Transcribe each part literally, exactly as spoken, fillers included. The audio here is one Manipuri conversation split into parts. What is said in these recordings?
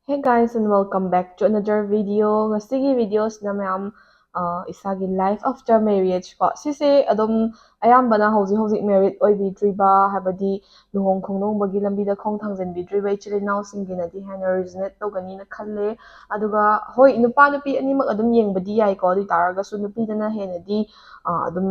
Hey guys, and welcome back to another video. ꯉꯁꯤꯒꯤ videoꯁꯤꯅ ꯃꯌꯥꯝ ꯑ, ꯏꯁꯥꯒꯤ life after marriage ꯀꯣ, ꯁꯤꯁꯦ ꯑꯗꯨꯝ ꯑꯌꯥꯝꯕꯅ ꯍꯧꯖꯤꯛ ꯍꯧꯖꯤꯛ married ꯑꯣꯏꯕꯤꯗ꯭ꯔꯤꯕ, ꯍꯥꯏꯕꯗꯤ ꯂꯨꯍꯣꯡ ꯈꯣꯡꯗꯣꯡꯕꯒꯤ ꯂꯝꯕꯤꯗ ꯈꯣꯡ ꯊꯥꯡꯖꯤꯟꯕꯤꯗ꯭ꯔꯤꯕ ꯏꯆꯤꯜ ꯏꯅꯥꯎꯁꯤꯡꯒꯤꯅꯗꯤ ꯍꯦꯟꯅ resonate ꯇꯧꯒꯅꯤꯅ ꯈꯜꯂꯦ꯫ ꯑꯗꯨꯒ ꯍꯣꯏ, ꯅꯨꯄꯥ ꯅꯨꯄꯤ ꯑꯅꯤꯃꯛ ꯑꯗꯨꯝ ꯌꯦꯡꯕꯗꯤ ꯌꯥꯏꯀꯣ, ꯑꯗꯨ ꯑꯣꯏ ꯇꯥꯔꯒꯁꯨ ꯅꯨꯄꯤꯗꯅ ꯍꯦꯟꯅꯗꯤ ꯑ, ꯑꯗꯨꯝ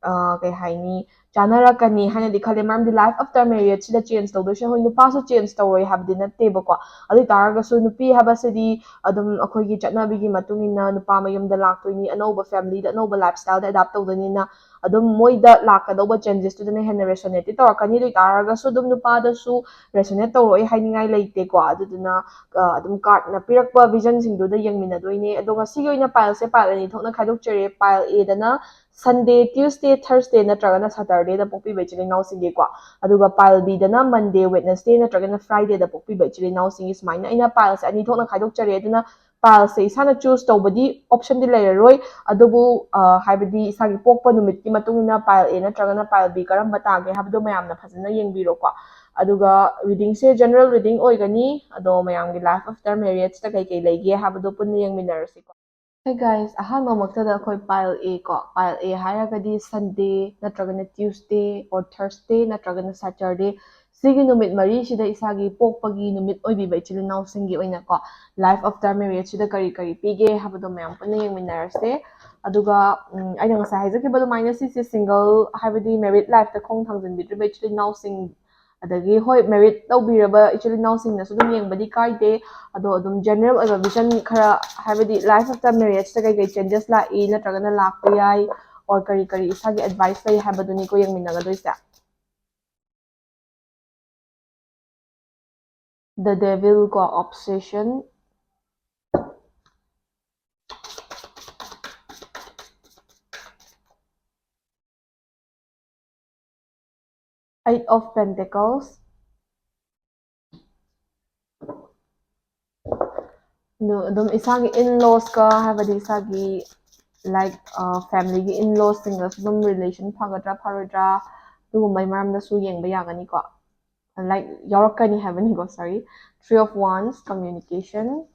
ꯑ, ꯀꯩ ꯍꯥꯏꯅꯤ, ꯆꯥꯅꯔꯛꯀꯅꯤ ꯍꯥꯏꯅꯗꯤ ꯈꯜꯂꯦ꯫ ꯃꯔꯝꯗꯤ life after marriageꯁꯤꯗ change ꯇꯧꯗꯣꯏꯁꯦ ꯍꯣꯏ ꯅꯨꯄꯥꯁꯨ change ꯇꯧꯔꯣꯏ ꯍꯥꯏꯕꯗꯤ ꯅꯠꯇꯦꯕꯀꯣ, ꯑꯗꯨ ꯑꯣꯏ ꯇꯥꯔꯒꯁꯨ ꯅꯨꯄꯤ ꯍꯥꯏꯕꯁꯤꯗꯤ ꯑꯗꯨꯝ ꯑꯩꯈꯣꯏꯒꯤ ꯆꯠꯅꯕꯤꯒꯤ ꯃꯇꯨꯡ ꯏꯟꯅ ꯅꯨꯄꯥ ꯃꯌꯨꯝꯗ ꯂꯥꯛꯇꯣꯏꯅꯤ, ꯑꯅꯧꯕ familyꯗ ꯑꯅꯧꯕ lifestyleꯗ adapt ꯇꯧꯗꯣꯏꯅꯤꯅ ꯑꯗꯨꯝ ꯃꯣꯏꯗ ꯂꯥꯛꯀꯗꯧꯕ changesꯇꯨꯗꯅ ꯍꯦꯟꯅ resonateꯇꯤ ꯇꯧꯔꯛꯀꯅꯤ꯫ ꯑꯗꯨ ꯑꯣꯏ ꯇꯥꯔꯒꯁꯨ ꯑꯗꯨꯝ ꯅꯨꯄꯥꯗꯁꯨ resonate ꯇꯧꯔꯛꯑꯣꯏ ꯍꯥꯏꯅꯤꯡꯉꯥꯏ ꯂꯩꯇꯦꯀꯣ꯫ ꯑꯗꯨꯗꯨꯅ ꯑ, ꯑꯗꯨꯝ cardꯅ ꯄꯤꯔꯛꯄ visionꯁꯤꯡꯗꯨꯗ ꯌꯦꯡꯃꯤꯟꯅꯗꯣꯏꯅꯦ꯫ ꯑꯗꯣ ꯉꯁꯤꯒꯤ ꯑꯣꯏꯅ pileꯁꯦ pile ꯑꯅꯤ ꯊꯣꯛꯅ ꯈꯥꯏꯗꯣꯛꯆꯔꯦ꯫ Pile Aꯗꯅ Sunday, Tuesday, Thursday ꯅꯠꯇ꯭ꯔꯒꯅ Saturdayꯗ ꯄꯣꯛꯄꯤꯕ ꯏꯆꯤꯜ ꯏꯅꯥꯎꯁꯤꯡꯒꯤꯀꯣ, ꯑꯗꯨꯒ pile Bꯗꯅ Monday, Wednesday ꯅꯠꯇ꯭ꯔꯒꯅ Fridayꯗ ꯄꯣꯛꯄꯤꯕ ꯏꯆꯤꯜ ꯏꯅꯥꯎꯁꯤꯡꯒꯤ꯫ ꯁꯨꯃꯥꯏꯅ ꯑꯩꯅ pileꯁꯦ ꯑꯅꯤ ꯊꯣꯛꯅ ꯈꯥꯏꯗꯣꯛꯆꯔꯦ꯫ ꯑꯗꯨꯅ pileꯁꯦ ꯏꯁꯥꯅ choose ꯇꯧꯕꯗꯤ optionꯗꯤ ꯂꯩꯔꯔꯣꯏ, ꯑꯗꯨꯕꯨ ꯑ, ꯍꯥꯏꯕꯗꯤ ꯏꯁꯥꯒꯤ ꯄꯣꯛꯄ ꯅꯨꯃꯤꯠꯀꯤ ꯃꯇꯨꯡ ꯏꯟꯅ pile A ꯅꯠꯇ꯭ꯔꯒꯅ pile B ꯀꯔꯝꯕ ꯇꯥꯒꯦ ꯍꯥꯏꯕꯗꯣ ꯃꯌꯥꯝꯅ ꯐꯖꯅ ꯌꯦꯡꯕꯤꯔꯣꯀꯣ꯫ ꯑꯗꯨꯒ readingꯁꯦ general reading ꯑꯣꯏꯒꯅꯤ, ꯑꯗꯣ ꯃꯌꯥꯝꯒꯤ life after marriageꯇ ꯀꯩꯀꯩ ꯂꯩꯒꯦ ꯍꯥꯏꯕꯗꯣ ꯄꯨꯟꯅ ꯌꯦꯡꯃꯤꯟꯅꯔꯁꯤꯀꯣ꯫ Hey guys, ꯑꯍꯥꯟꯕꯃꯛꯇꯗ ꯑꯩꯈꯣꯏ pile A ꯀꯣ, pile A ꯍꯥꯏꯔꯒꯗꯤ Sunday ꯅꯠꯇ꯭ꯔꯒꯅ Tuesday or Thursday ꯅꯠꯇ꯭ꯔꯒꯅ Saturday, ꯁꯤꯒꯤ ꯅꯨꯃꯤꯠ ꯃꯔꯤꯁꯤꯗ ꯏꯁꯥꯒꯤ ꯄꯣꯛꯄꯒꯤ ꯅꯨꯃꯤꯠ ꯑꯣꯏꯕꯤꯕ ꯏꯆꯤꯜ ꯏꯅꯥꯎꯁꯤꯡꯒꯤ ꯑꯣꯏꯅꯀꯣ, life after marriageꯁꯤꯗ ꯀꯔꯤ ꯀꯔꯤ ꯄꯤꯒꯦ ꯍꯥꯏꯕꯗꯣ ꯃꯌꯥꯝ ꯄꯨꯟꯅ ꯌꯦꯡꯃꯤꯟꯅꯔꯁꯦ꯫ ꯑꯗꯨꯒ ꯎꯝ, ꯑꯩꯅ ꯉꯁꯥꯏ ꯍꯥꯏꯖꯈꯤꯕ ꯑꯗꯨꯃꯥꯏꯅ ꯁꯤꯁꯦ single, ꯍꯥꯏꯕꯗꯤ married lifeꯇ ꯈꯣꯡ ꯊꯥꯡꯖꯤꯟꯕꯤꯗ꯭ꯔꯤꯕ ꯏꯆꯤꯜ ꯏꯅꯥꯎꯁꯤꯡ, ꯑꯗꯒꯤ ꯍꯣꯏ, married ꯇꯧꯕꯤꯔꯕ ꯏꯆꯤꯜ ꯏꯅꯥꯎꯁꯤꯡꯅꯁꯨ ꯑꯗꯨꯝ ꯌꯦꯡꯕꯗꯤ ꯀꯥꯏꯗꯦ꯫ ꯑꯗꯣ ꯑꯗꯨꯝ general ꯑꯣꯏꯕ vision ꯈꯔ, ꯍꯥꯏꯕꯗꯤ life after marriageꯇ ꯀꯩꯀꯩ changes ꯂꯥꯛꯏ ꯅꯠꯇ꯭ꯔꯒꯅ ꯂꯥꯛꯄ ꯌꯥꯏ, or ꯀꯔꯤ ꯀꯔꯤ ꯏꯁꯥꯒꯤ advice ꯂꯩ ꯍꯥꯏꯕꯗꯨꯅꯤꯀꯣ ꯌꯦꯡꯃꯤꯟꯅꯒꯗꯣꯏꯁꯦ꯫ The Devil ꯀꯣ, Obsession, Eight of Pentacles, ꯑꯗꯨ ꯑꯗꯨꯝ ꯏꯁꯥꯒꯤ in-lawsꯀ, ꯍꯥꯏꯕꯗꯤ ꯏꯁꯥꯒꯤ, like, familyꯒꯤ in-lawsꯁꯤꯡꯒꯁꯨ ꯑꯗꯨꯝ relation ꯐꯒꯗ꯭ꯔꯥ ꯐꯔꯣꯏꯗ꯭ꯔꯥ, ꯑꯗꯨꯒꯨꯝꯕꯒꯤ ꯃꯔꯝꯗꯁꯨ ꯌꯦꯡꯕ ꯌꯥꯒꯅꯤꯀꯣ꯫ like, ꯌꯥꯎꯔꯛꯀꯅꯤ ꯍꯥꯏꯕꯅꯤꯀꯣ, sorry. Three of Wands, communication.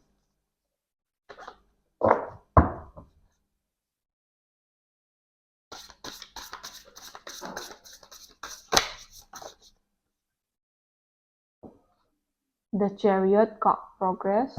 The Chariot ꯀꯣ, progress.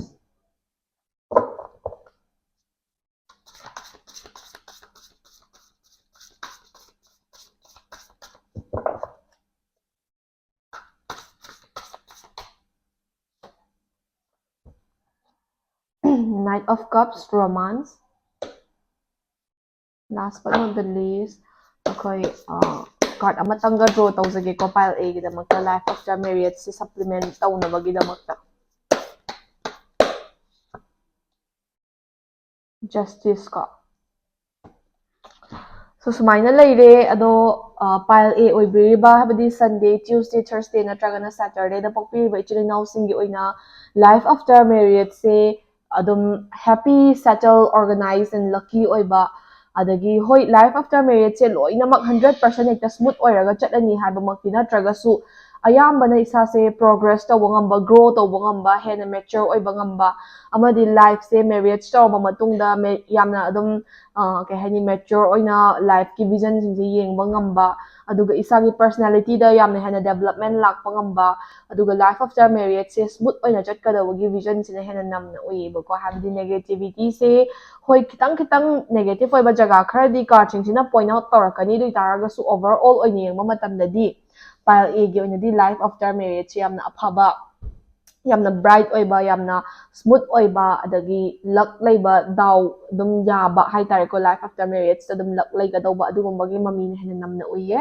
Knight of Cups, romance. Last but not the least, ꯑꯩꯈꯣꯏ card ꯑꯃꯇꯪꯒ draw ꯇꯧꯖꯒꯦꯀꯣ, pile A ꯒꯤꯗꯃꯛꯇ, life after marriage say supplement ꯇꯧꯅꯕꯒꯤꯗꯃꯛꯇ. Justice ꯀꯣ꯫ So, ꯁꯨꯃꯥꯏꯅ ꯂꯩꯔꯦ꯫ ꯑꯗꯣ, pile A ꯑꯣꯏꯕꯤꯔꯤꯕ, ꯍꯥꯏꯕꯗꯤ Sunday, Tuesday, Thursday ꯅꯠꯇ꯭ꯔꯒꯅ Saturday ꯗ ꯄꯣꯛꯄꯤꯔꯤꯕ ꯏꯆꯤꯜ ꯏꯅꯥꯎꯁꯤꯡꯒꯤ ꯑꯣꯏꯅ life after marriage ꯁꯦ ꯑꯗꯨꯝ happy, settle, organized and lucky ꯑꯣꯏꯕ, ꯑꯗꯒꯤ ꯍꯣꯏ, life after marriage ꯁꯦ ꯂꯣꯏꯅꯃꯛ hundred percent ꯍꯦꯛꯇ smooth ꯑꯣꯏꯔꯒ ꯆꯠꯂꯅꯤ ꯍꯥꯏꯕꯃꯛꯇꯤ ꯅꯠꯇ꯭ꯔꯒꯁꯨ, ꯑꯌꯥꯝꯕꯅ ꯏꯁꯥꯁꯦ progress ꯇꯧꯕ ꯉꯝꯕ, grow ꯇꯧꯕ ꯉꯝꯕ, ꯍꯦꯟꯅ mature ꯑꯣꯏꯕ ꯉꯝꯕ, ꯑꯃꯗꯤ life ꯁꯦ marriage ꯇꯧꯔꯕ ꯃꯇꯨꯡꯗ ꯃꯦ-, ꯌꯥꯝꯅ ꯑꯗꯨꯝ, ꯑ, ꯀꯩ ꯍꯥꯏꯅꯤ, mature ꯑꯣꯏꯅ life ꯀꯤ vision ꯁꯤꯡꯁꯦ ꯌꯦꯡꯕ ꯉꯝꯕ, ꯑꯗꯨꯒ ꯏꯁꯥꯒꯤ personality ꯗ ꯌꯥꯝꯅ ꯍꯦꯟꯅ development ꯂꯥꯛꯄ ꯉꯝꯕ, ꯑꯗꯨꯒ life after marriage ꯁꯦ smooth ꯑꯣꯏꯅ ꯆꯠꯀꯗꯕꯒꯤ vision ꯁꯤꯅ ꯍꯦꯟꯅ ꯅꯝꯅ ꯎꯏꯌꯦꯕꯀꯣ꯫ ꯍꯥꯏꯕꯗꯤ negativity ꯁꯦ, ꯍꯣꯏ, ꯈꯤꯇꯪ ꯈꯤꯇꯪ negative ꯑꯣꯏꯕ ꯖꯒꯥ ꯈꯔꯗꯤ card ꯁꯤꯡꯁꯤꯅ point out ꯇꯧꯔꯛꯀꯅꯤ, ꯑꯗꯨ ꯑꯣꯏꯇꯥꯔꯒꯁꯨ overall ꯑꯣꯏꯅ ꯌꯦꯡꯕ ꯃꯇꯝꯗꯗꯤ pile A ꯒꯤ ꯑꯣꯏꯅꯗꯤ life after marriage ꯁꯦ ꯌꯥꯝꯅ ꯑꯐꯕ, ꯌꯥꯝꯅ bright ꯑꯣꯏꯕ, ꯌꯥꯝꯅ smooth ꯑꯣꯏꯕ, ꯑꯗꯒꯤ luck ꯂꯩꯕ, ꯗꯥꯎ ꯑꯗꯨꯝ ꯌꯥꯕ ꯍꯥꯏꯇꯥꯔꯦꯀꯣ, life after marriage ꯇ ꯑꯗꯨꯝ luck ꯂꯩꯒꯗꯧꯕ ꯑꯗꯨꯒꯨꯝꯕꯒꯤ ꯃꯃꯤꯅ ꯍꯦꯟꯅ ꯅꯝꯅ ꯎꯏꯌꯦ꯫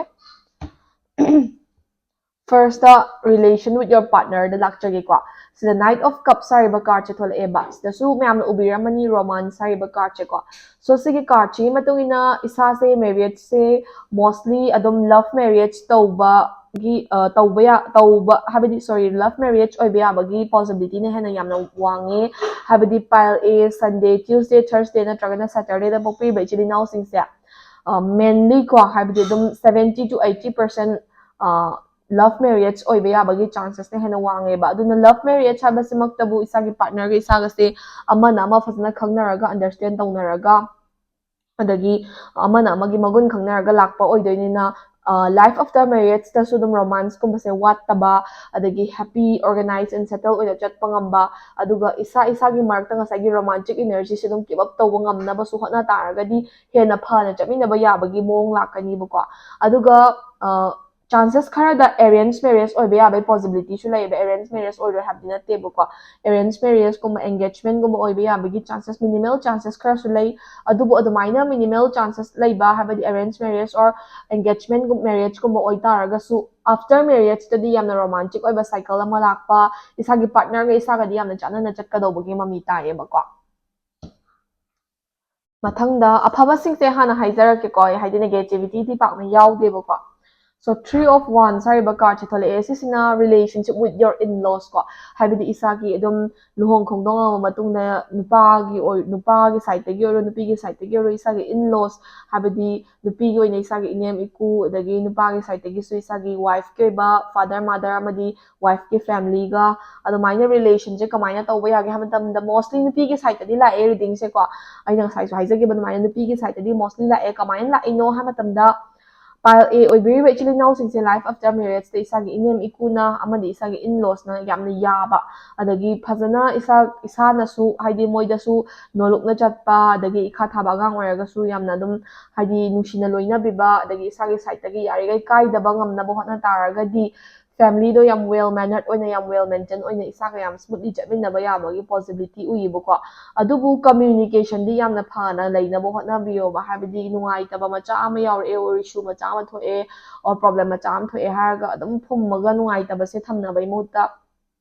First ꯇ relation with your partner ꯗ ꯂꯥꯛꯆꯒꯦꯀꯣ꯫ ꯁꯤꯗ Knight of Cups ꯍꯥꯏꯔꯤꯕ card ꯁꯦ ꯊꯣꯛꯂꯛꯑꯦꯕ꯫ ꯁꯤꯗꯁꯨ ꯃꯌꯥꯝꯅ ꯎꯕꯤꯔꯝꯃꯅꯤ romance ꯍꯥꯏꯔꯤꯕ card ꯁꯦꯀꯣ꯫ So, ꯁꯤꯒꯤ card ꯁꯤꯒꯤ ꯃꯇꯨꯡ ꯏꯟꯅ ꯏꯁꯥꯁꯦ marriage ꯁꯦ mostly ꯑꯗꯨꯝ love marriage ꯇꯧꯕꯒꯤ, ꯑ, ꯇꯧꯕ ꯌꯥ-, ꯇꯧꯕ, ꯍꯥꯏꯕꯗꯤ, sorry, love marriage ꯑꯣꯏꯕ ꯌꯥꯕꯒꯤ possibility ꯅ ꯍꯦꯟꯅ ꯌꯥꯝꯅ ꯋꯥꯡꯉꯦ꯫ ꯍꯥꯏꯕꯗꯤ pile A Sunday, Tuesday, Thursday ꯅꯠꯇ꯭ꯔꯒꯅ Saturday ꯗ ꯄꯣꯛꯄꯤꯕ ꯏꯆꯤꯜ ꯏꯅꯥꯎꯁꯤꯡꯁꯦ, ꯑ, mainly ꯀꯣ, ꯍꯥꯏꯕꯗꯤ ꯑꯗꯨꯝ seventy to eighty percent, ꯑ, love marriage ꯑꯣꯏꯕ ꯌꯥꯕꯒꯤ ꯆꯥꯟꯁꯦꯁꯅ ꯍꯦꯟꯅ ꯋꯥꯡꯉꯦꯕ꯫ ꯑꯗꯨꯅ love marriage ꯍꯥꯏꯕꯁꯤꯃꯛꯇꯕꯨ ꯏꯁꯥꯒꯤ ꯄꯥꯔꯠꯅꯔꯒ ꯏꯁꯥꯒꯁꯦ ꯑꯃꯅ ꯑꯃ ꯐꯖꯅ ꯈꯪꯅꯔꯒ, ꯑꯟꯗꯔꯁꯇꯦꯟ ꯇꯧꯅꯔꯒ, ꯑꯗꯒꯤ ꯑꯃꯅ ꯑꯃꯒꯤ ꯃꯒꯨꯟ ꯈꯪꯅꯔꯒ ꯂꯥꯛꯄ ꯑꯣꯏꯗꯣꯏꯅꯤꯅ, life after marriageꯇꯁꯨ ꯑꯗꯨꯝ ꯔꯣꯃꯥꯟꯁꯀꯨꯝꯕꯁꯦ ꯋꯥꯠꯇꯕ, ꯑꯗꯒꯤ happy, organized and settle ꯑꯣꯏꯅ ꯆꯠꯄ ꯉꯝꯕ, ꯑꯗꯨꯒ ꯏꯁꯥ ꯏꯁꯥꯒꯤ ꯃꯔꯛꯇ ꯉꯁꯥꯏꯒꯤ romantic energyꯁꯦ ꯑꯗꯨꯝ keep up ꯇꯧꯕ ꯉꯝꯅꯕꯁꯨ ꯍꯣꯠꯅ ꯇꯥꯔꯒꯗꯤ ꯍꯦꯟꯅ ꯐꯅ ꯆꯠꯃꯤꯟꯅꯕ ꯌꯥꯕꯒꯤ ꯃꯑꯣꯡ ꯂꯥꯛꯀꯅꯤꯕꯀꯣ꯫ ꯑꯗꯨꯒ chances ꯈꯔꯗ arrange marriage ꯑꯣꯏꯕ ꯌꯥꯕꯒꯤ possibilityꯁꯨ ꯂꯩꯌꯦꯕ꯫ Arrange marriage ꯑꯣꯏꯔꯣꯏ ꯍꯥꯏꯕꯗꯤ ꯅꯠꯇꯦꯕꯀꯣ꯫ Arrange marriageꯀꯨꯝꯕ, engagementꯒꯨꯝꯕ ꯑꯣꯏꯕ ꯌꯥꯕꯒꯤ chances, minimal chances ꯈꯔꯁꯨ ꯂꯩ꯫ ꯑꯗꯨꯕꯨ ꯑꯗꯨꯃꯥꯏꯅ minimal chances ꯂꯩꯕ, ꯍꯥꯏꯕꯗꯤ arrange marriage or engagement marriageꯀꯨꯝꯕ ꯑꯣꯏꯇꯥꯔꯒꯁꯨ, after marriageꯇꯗꯤ ꯌꯥꯝꯅ romantic ꯑꯣꯏꯕ cycle ꯑꯃ ꯂꯥꯛꯄ, ꯏꯁꯥꯒꯤ ꯄꯥꯔꯠꯅꯔꯒ ꯏꯁꯥꯒꯗꯤ ꯌꯥꯝꯅ ꯆꯥꯟꯅꯅ ꯆꯠꯀꯗꯧꯕꯒꯤ ꯃꯃꯤ ꯇꯥꯏꯌꯦꯕꯀꯣ꯫ ꯃꯊꯪꯗ ꯑꯐꯕꯁꯤꯡꯁꯦ ꯍꯥꯟꯅ ꯍꯥꯏꯖꯔꯛꯀꯦꯀꯣ, ꯍꯥꯏꯗꯤ negativityꯗꯤ ꯄꯥꯛꯅ ꯌꯥꯎꯗꯦꯕꯀꯣ꯫ So, Three of Wands ꯍꯥꯏꯔꯤꯕ cardꯁꯦ ꯊꯣꯛꯂꯛꯑꯦ꯫ ꯁꯤꯁꯤꯅ relationship with your in-laws ꯀꯣ, ꯍꯥꯏꯕꯗꯤ ꯏꯁꯥꯒꯤ ꯑꯗꯨꯝ ꯂꯨꯍꯣꯡ ꯈꯣꯡꯗꯣꯡꯉꯕ ꯃꯇꯨꯡꯗ ꯅꯨꯄꯥꯒꯤ ꯑꯣꯏ-, ꯅꯨꯄꯥꯒꯤ sideꯇꯒꯤ ꯑꯣꯏꯔꯣ, ꯅꯨꯄꯤꯒꯤ sideꯇꯒꯤ ꯑꯣꯏꯔꯣ, ꯏꯁꯥꯒꯤ in-laws, ꯍꯥꯏꯕꯗꯤ ꯅꯨꯄꯤꯒꯤ ꯑꯣꯏꯅ ꯏꯁꯥꯒꯤ ꯏꯅꯦꯝ ꯏꯀꯨ, ꯑꯗꯒꯤ ꯅꯨꯄꯥꯒꯤ sideꯇꯒꯤꯁꯨ ꯏꯁꯥꯒꯤ wifeꯀꯤ ꯑꯣꯏꯕ father, mother ꯑꯃꯗꯤ wifeꯀꯤ familyꯒ ꯑꯗꯨꯃꯥꯏꯅ relationꯁꯦ ꯀꯃꯥꯏꯅ ꯇꯧꯕ ꯌꯥꯒꯦ ꯍꯥꯏꯕ ꯃꯇꯝꯗ, mostly ꯅꯨꯄꯤꯒꯤ sideꯇꯗꯤ ꯂꯥꯛꯑꯦ readingꯁꯦꯀꯣ꯫ ꯑꯩꯅ ꯉꯁꯥꯏꯁꯨ ꯍꯥꯏꯖꯈꯤꯕ ꯑꯗꯨꯃꯥꯏꯅ ꯅꯨꯄꯤꯒꯤ sideꯇꯗꯤ mostly ꯂꯥꯛꯑꯦ꯫ ꯀꯃꯥꯏꯅ ꯂꯥꯛꯏꯅꯣ ꯍꯥꯏꯕ ꯃꯇꯝꯗ, pile A ꯑꯣꯏꯕꯤꯔꯤꯕ ꯏꯆꯤꯜ ꯏꯅꯥꯎꯁꯤꯡꯁꯦ life after marriageꯇ ꯏꯁꯥꯒꯤ ꯏꯅꯦꯝ ꯏꯀꯨꯅ ꯑꯃꯗꯤ ꯏꯁꯥꯒꯤ in-lawsꯅ ꯌꯥꯝꯅ ꯌꯥꯕ, ꯑꯗꯒꯤ ꯐꯖꯅ ꯏꯁꯥ, ꯏꯁꯥꯅꯁꯨ, ꯍꯥꯏꯗꯤ ꯃꯣꯏꯗꯁꯨ ꯅꯣꯂꯨꯛꯅ ꯆꯠꯄ, ꯑꯗꯒꯤ ꯏꯈꯥ ꯊꯥꯕ ꯑꯉꯥꯡ ꯑꯣꯏꯔꯒꯁꯨ ꯌꯥꯝꯅ ꯑꯗꯨꯝ, ꯍꯥꯏꯗꯤ ꯅꯨꯡꯁꯤꯅ ꯂꯣꯏꯅꯕꯤꯕ, ꯑꯗꯒꯤ ꯏꯁꯥꯒꯤ sideꯇꯒꯤ ꯌꯥꯔꯤꯈꯩ ꯀꯥꯏꯗꯕ ꯉꯝꯅꯕ ꯍꯣꯠꯅ ꯇꯥꯔꯒꯗꯤ, familyꯗꯣ ꯌꯥꯝ well mannered ꯑꯣꯏꯅ, ꯌꯥꯝ well maintained ꯑꯣꯏꯅ ꯏꯁꯥꯒ ꯌꯥꯝ smoothly ꯆꯠꯃꯤꯟꯅꯕ ꯌꯥꯕꯒꯤ possibility ꯎꯏꯌꯦꯕꯀꯣ꯫ ꯑꯗꯨꯕꯨ communicationꯗꯤ ꯌꯥꯝꯅ ꯐꯅ ꯂꯩꯅꯕ ꯍꯣꯠꯅꯕꯤꯌꯣꯕ, ꯍꯥꯏꯕꯗꯤ ꯅꯨꯡꯉꯥꯏꯇꯕ ꯃꯆꯥ ꯑꯃ ꯌꯥꯎꯔꯛꯑꯦ, or issue ꯃꯆꯥ ꯑꯃ ꯊꯣꯛꯑꯦ, or problem ꯃꯆꯥ ꯑꯃ ꯊꯣꯛꯑꯦ ꯍꯥꯏꯔꯒ ꯑꯗꯨꯝ ꯐꯨꯝꯃꯒ ꯅꯨꯡꯉꯥꯏꯇꯕꯁꯦ ꯊꯝꯅꯕꯒꯤ ꯃꯍꯨꯠꯇ,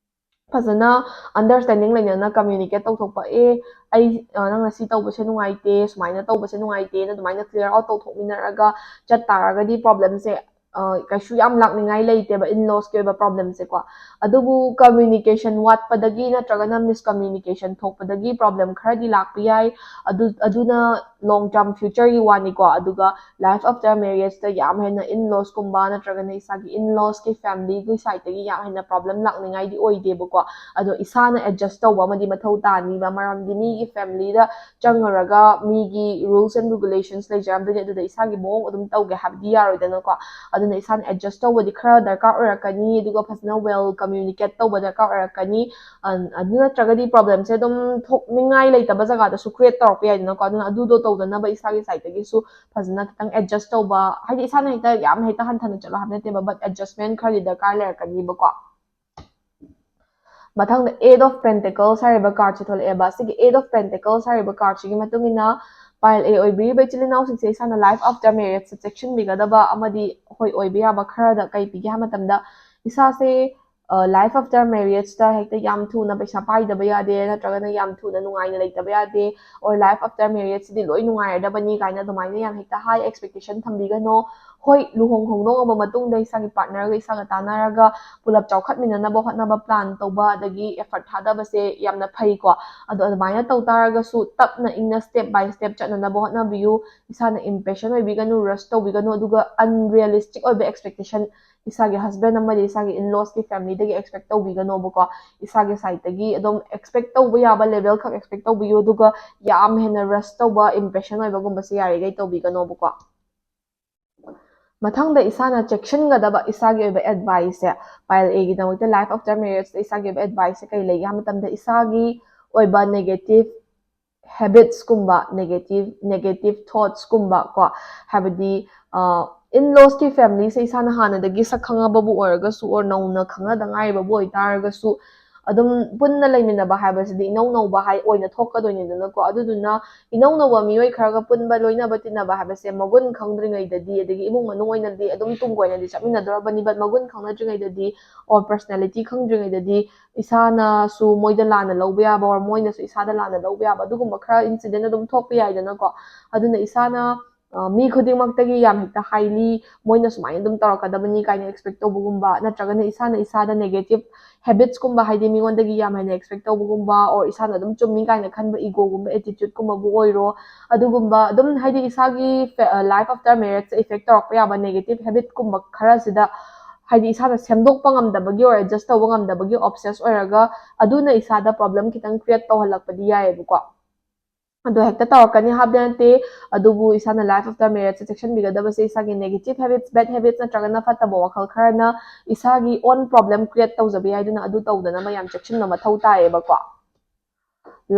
ꯐꯖꯅ understanding ꯂꯩꯅꯅ communicate ꯇꯧꯊꯣꯛꯄ, "ꯑꯦ, ꯑꯩ, ꯑ, ꯅꯪꯅ ꯁꯤ ꯇꯧꯕꯁꯦ ꯅꯨꯡꯉꯥꯏꯇꯦ, ꯁꯨꯃꯥꯏꯅ ꯇꯧꯕꯁꯦ ꯅꯨꯡꯉꯥꯏꯇꯦꯅ" ꯑꯗꯨꯃꯥꯏꯅ clear out ꯇꯧꯊꯣꯛꯃꯤꯟꯅꯔꯒ ꯆꯠ ꯇꯥꯔꯒꯗꯤ problemꯁꯦ, ꯑ, ꯀꯩꯁꯨ ꯌꯥꯝ ꯂꯥꯛꯅꯤꯡꯉꯥꯏ ꯂꯩꯇꯦꯕ, in-lawsꯀꯤ ꯑꯣꯏꯕ problemꯁꯦꯀꯣ꯫ ꯑꯗꯨꯕꯨ communication ꯋꯥꯠꯄꯗꯒꯤ ꯅꯠꯇ꯭ꯔꯒꯅ miscommunication ꯊꯣꯛꯄꯗꯒꯤ problem ꯈꯔꯗꯤ ꯂꯥꯛꯄ ꯌꯥꯏ꯫ ꯑꯗꯨ, ꯑꯗꯨꯅ long term future ꯒꯤ ꯋꯥꯅꯤꯀꯣ꯫ ꯑꯗꯨꯒ life after marriage ꯇ ꯌꯥꯝ ꯍꯦꯟꯅ in laws ꯀꯨꯝꯕ ꯅꯠꯇ꯭ꯔꯒꯅ ꯏꯁꯥꯒꯤ in laws ꯀꯤ family ꯒꯤ side ꯇꯒꯤ ꯌꯥꯝ ꯍꯦꯟꯅ problem ꯂꯥꯛꯅꯤꯡꯉꯥꯏꯗꯤ ꯑꯣꯏꯗꯦꯕꯀꯣ꯫ ꯑꯗꯣ ꯏꯁꯥꯅ adjust ꯇꯧꯕ ꯑꯃꯗꯤ ꯃꯊꯧ ꯇꯥꯅꯤꯕ, ꯃꯔꯝꯗꯤ ꯃꯤꯒꯤ family ꯗ ꯆꯪꯉꯨꯔꯒ ꯃꯤꯒꯤ rules and regulations ꯂꯩꯖꯔꯝꯗꯣꯏꯅꯤ, ꯑꯗꯨꯗ ꯏꯁꯥꯒꯤ ꯃꯑꯣꯡ ꯑꯗꯨꯝ ꯇꯧꯒꯦ ꯍꯥꯏꯕꯗꯤ ꯌꯥꯔꯣꯏꯗꯅꯀꯣ꯫ ꯑꯗꯨꯅ ꯏꯁꯥꯅ adjust ꯇꯧꯕꯗꯤ ꯈꯔ ꯗꯔꯀꯥꯔ ꯑꯣꯏꯔꯛꯀꯅꯤ, ꯑꯗꯨꯒ ꯐꯖꯅ well communicate ꯇꯧꯕ ꯗꯔꯀꯥꯔ ꯑꯣꯏꯔꯛꯀꯅꯤ꯫ ꯑ-, ꯑꯗꯨ ꯅꯠꯇ꯭ꯔꯒꯗꯤ problem ꯁꯦ ꯑꯗꯨꯝ ꯊꯣꯛꯅꯤꯡꯉꯥꯏ ꯂꯩꯇꯕ ꯖꯒꯥꯗꯁꯨ create ꯇꯧꯔꯛꯄ ꯌꯥꯏꯗꯅꯀꯣ꯫ ꯑꯗꯨꯅ ꯑꯗꯨꯗꯣ ꯇꯧꯗꯅꯕ ꯏꯁꯥꯒꯤ side ꯇꯒꯤꯁꯨ ꯐꯖꯅ ꯈꯤꯇꯪ adjust ꯇꯧꯕ, ꯍꯥꯏꯗꯤ ꯏꯁꯥꯅ ꯍꯦꯛꯇ ꯌꯥꯝ ꯍꯦꯛꯇ ꯍꯟꯊꯅ ꯆꯠꯂꯣ ꯍꯥꯏꯕ ꯅꯠꯇꯦꯕ, but adjustment ꯈꯔꯗꯤ ꯗꯔꯀꯥꯔ ꯂꯩꯔꯛꯀꯅꯤꯕꯀꯣ꯫ ꯃꯊꯪꯗ Eight of Pentacles ꯍꯥꯏꯔꯤꯕ card ꯁꯦ ꯊꯣꯛꯂꯛꯑꯦꯕ꯫ ꯁꯤꯒꯤ Eight of Pentacles ꯍꯥꯏꯔꯤꯕ card ꯁꯤꯒꯤ ꯃꯇꯨꯡ ꯏꯟꯅ pile A ꯑꯣꯏꯕꯤꯔꯤꯕ ꯏꯆꯤꯜ ꯏꯅꯥꯎꯁꯤꯡꯁꯦ ꯏꯁꯥꯅ life after marriage ꯁꯦ ꯆꯦꯛꯁꯤꯟꯕꯤꯒꯗꯕ ꯑꯃꯗꯤ ꯍꯣꯏ ꯑꯣꯏꯕ ꯌꯥꯕ ꯈꯔꯗ ꯀꯩ ꯄꯤꯒꯦ ꯍꯥꯏꯕ ꯃꯇꯝꯗ, ꯏꯁꯥꯁꯦ, ꯑ, life after marriage ꯇ ꯍꯦꯛꯇ ꯌꯥꯝ ꯊꯨꯅ ꯄꯩꯁꯥ ꯄꯥꯏꯗꯕ ꯌꯥꯗꯦ, ꯅꯠꯇ꯭ꯔꯒꯅ ꯌꯥꯝ ꯊꯨꯅ ꯅꯨꯡꯉꯥꯏꯅ ꯂꯩꯇꯕ ꯌꯥꯗꯦ, or life after marriage ꯁꯤꯗꯤ ꯂꯣꯏ ꯅꯨꯡꯉꯥꯏꯔꯗꯕꯅꯤ ꯀꯥꯏꯅ ꯑꯗꯨꯃꯥꯏꯅ ꯌꯥꯝ ꯍꯦꯛꯇ high expectation ꯊꯝꯕꯤꯒꯅꯣ꯫ ꯍꯣꯏ, ꯂꯨꯍꯣꯡ ꯈꯣꯡꯗꯣꯡꯉꯕ ꯃꯇꯨꯡꯗ ꯏꯁꯥꯒꯤ partner ꯒ ꯏꯁꯥꯒ ꯇꯥꯟꯅꯔꯒ ꯄꯨꯂꯞ ꯆꯥꯎꯈꯠꯃꯤꯟꯅꯅꯕ ꯍꯣꯠꯅꯕ plan ꯇꯧꯕ, ꯑꯗꯒꯤ effort ꯊꯥꯗꯕꯁꯦ ꯌꯥꯝꯅ ꯐꯩꯀꯣ꯫ ꯑꯗꯣ ꯑꯗꯨꯃꯥꯏꯅ ꯇꯧ ꯇꯥꯔꯒꯁꯨ ꯇꯞꯅ ꯏꯪꯅ step by step ꯆꯠꯅꯅꯕ ꯍꯣꯠꯅꯕꯤꯌꯨ꯫ ꯏꯁꯥꯅ impatient ꯑꯣꯏꯕꯤꯒꯅꯨ, rush ꯇꯧꯕꯤꯒꯅꯨ, ꯑꯗꯨꯒ unrealistic ꯑꯣꯏꯕ expectation ꯏꯁꯥꯒꯤ husband ꯑꯃꯗꯤ ꯏꯁꯥꯒꯤ in laws ꯀꯤ family ꯗꯒꯤ expect ꯇꯧꯕꯤꯒꯅꯣꯕꯀꯣ꯫ ꯏꯁꯥꯒꯤ side ꯇꯒꯤ ꯑꯗꯨꯝ expect ꯇꯧꯕ ꯌꯥꯕ level ꯈꯛ expect ꯇꯧꯕꯤꯌꯨ, ꯑꯗꯨꯒ ꯌꯥꯝ ꯍꯦꯟꯅ rush ꯇꯧꯕ, impatient ꯑꯣꯏꯕꯒꯨꯝꯕꯁꯦ ꯌꯥꯔꯤꯈꯩ ꯇꯧꯕꯤꯒꯅꯣꯕꯀꯣ꯫ ꯃꯊꯪꯗ ꯏꯁꯥꯅ ꯆꯦꯛꯁꯤꯟꯒꯗꯕ ꯏꯁꯥꯒꯤ ꯑꯣꯏꯕ advice say, pile A ꯒꯤꯗꯃꯛꯇ life after marriage ꯇ ꯏꯁꯥꯒꯤ ꯑꯣꯏꯕ advice ꯁꯦ ꯀꯩ ꯂꯩꯒꯦ ꯍꯥꯏꯕ ꯃꯇꯝꯗ, ꯏꯁꯥꯒꯤ ꯑꯣꯏꯕ negative habits ꯀꯨꯝꯕ, negative, negative thoughts ꯀꯨꯝꯕ ꯀꯣ, ꯍꯥꯏꯕꯗꯤ, ꯑ, in laws ꯀꯤ family ꯁꯦ ꯏꯁꯥꯅ ꯍꯥꯟꯅꯗꯒꯤ ꯁꯛ ꯈꯪꯉꯕꯕꯨ ꯑꯣꯏꯔꯒꯁꯨ, or ꯅꯧꯅ ꯈꯪꯅꯗ ꯉꯥꯏꯔꯤꯕꯕꯨ ꯑꯣꯏꯇꯥꯔꯒꯁꯨ, ꯑꯗꯨꯝ ꯄꯨꯟꯅ ꯂꯩꯃꯤꯟꯅꯕ ꯍꯥꯏꯕꯁꯤꯗꯤ ꯏꯅꯧ ꯅꯧꯕ ꯍꯥꯏ ꯑꯣꯏꯅ ꯊꯣꯛꯀꯗꯣꯏꯅꯤꯗꯅꯀꯣ꯫ ꯑꯗꯨꯗꯨꯅ ꯏꯅꯧ ꯅꯧꯕ ꯃꯤꯑꯣꯏ ꯈꯔꯒ ꯄꯨꯟꯕ, ꯂꯣꯏꯅꯕ ꯇꯤꯟꯅꯕ ꯍꯥꯏꯕꯁꯦ ꯃꯒꯨꯟ ꯈꯪꯗ꯭ꯔꯤꯉꯩꯗꯗꯤ, ꯑꯗꯒꯤ ꯏꯃꯨꯡ ꯃꯅꯨꯡ ꯑꯣꯏꯅꯗꯤ ꯑꯗꯨꯝ ꯇꯨꯡ ꯀꯣꯏꯅꯗꯤ ꯆꯠꯃꯤꯟꯅꯗꯣꯔꯕꯅꯤ, but ꯃꯒꯨꯟ ꯈꯪꯅꯗ꯭ꯔꯤꯉꯩꯗꯗꯤ, or personality ꯈꯪꯗ꯭ꯔꯤꯉꯩꯗꯗꯤ ꯏꯁꯥꯅꯁꯨ ꯃꯣꯏꯗ ꯂꯥꯟꯅ ꯂꯧꯕ ꯌꯥꯕ, or ꯃꯣꯏꯅꯁꯨ ꯏꯁꯥꯗ ꯂꯥꯟꯅ ꯂꯧꯕ ꯌꯥꯕ, ꯑꯗꯨꯒꯨꯝꯕ ꯈꯔ incident ꯑꯗꯨꯝ ꯊꯣꯛꯄ ꯌꯥꯏꯗꯅꯀꯣ꯫ ꯑꯗꯨꯅ ꯏꯁꯥꯅ ꯑ, ꯃꯤ ꯈꯨꯗꯤꯡꯃꯛꯇꯒꯤ ꯌꯥꯝ ꯍꯦꯛꯇ highly ꯃꯣꯏꯅ ꯁꯨꯃꯥꯏꯅ ꯑꯗꯨꯝ ꯇꯧꯔꯛꯀꯗꯕꯅꯤ ꯀꯥꯏꯅ expect ꯇꯧꯕꯒꯨꯝꯕ, ꯅꯠꯇ꯭ꯔꯒꯅ ꯏꯁꯥꯅ ꯏꯁꯥꯗ negative habits ꯀꯨꯝꯕ, ꯍꯥꯏꯗꯤ ꯃꯤꯉꯣꯟꯗꯒꯤ ꯌꯥꯝ ꯍꯦꯟꯅ expect ꯇꯧꯕꯒꯨꯝꯕ, or ꯏꯁꯥꯅ ꯑꯗꯨꯝ ꯆꯨꯝꯃꯤ ꯀꯥꯏꯅ ꯈꯟꯕ ego ꯒꯨꯝꯕ, attitude ꯀꯨꯝꯕꯕꯨ ꯑꯣꯏꯔꯣ, ꯑꯗꯨꯒꯨꯝꯕ ꯑꯗꯨꯝ, ꯍꯥꯏꯗꯤ ꯏꯁꯥꯒꯤ ꯐꯦ-, ꯑ, life after marriage ꯗ effect ꯇꯧꯔꯛꯄ ꯌꯥꯕ negative habit ꯀꯨꯝꯕ ꯈꯔꯁꯤꯗ, ꯍꯥꯏꯗꯤ ꯏꯁꯥꯅ ꯁꯦꯝꯗꯣꯛꯄ ꯉꯝꯗꯕꯒꯤ or adjust ꯇꯧꯕ ꯉꯝꯗꯕꯒꯤ obsess ꯑꯣꯏꯔꯒ ꯑꯗꯨꯅ ꯏꯁꯥꯗ problem ꯈꯤꯇꯪ create ꯇꯧꯍꯜꯂꯛꯄꯗꯤ ꯌꯥꯏꯑꯕꯀꯣ꯫ ꯑꯗꯣ ꯍꯦꯛꯇ ꯇꯧꯔꯛꯀꯅꯤ ꯍꯥꯏꯕꯗꯤ ꯅꯠꯇꯦ, ꯑꯗꯨꯕꯨ ꯏꯁꯥꯅ life after marriage ꯁꯦ ꯆꯦꯛꯁꯤꯟꯕꯤꯒꯗꯕꯁꯦ ꯏꯁꯥꯒꯤ negative habits, bad habits ꯅꯠꯇ꯭ꯔꯒꯅ ꯐꯠꯇꯕ ꯋꯥꯈꯜ ꯈꯔꯅ ꯏꯁꯥꯒꯤ own problem create ꯇꯧꯖꯕ ꯌꯥꯏ, ꯑꯗꯨꯅ ꯑꯗꯨ ꯇꯧꯗꯅꯕ ꯌꯥꯝ ꯆꯦꯛꯁꯤꯟꯕ ꯃꯊꯧ ꯇꯥꯏꯌꯦꯕꯀꯣ꯫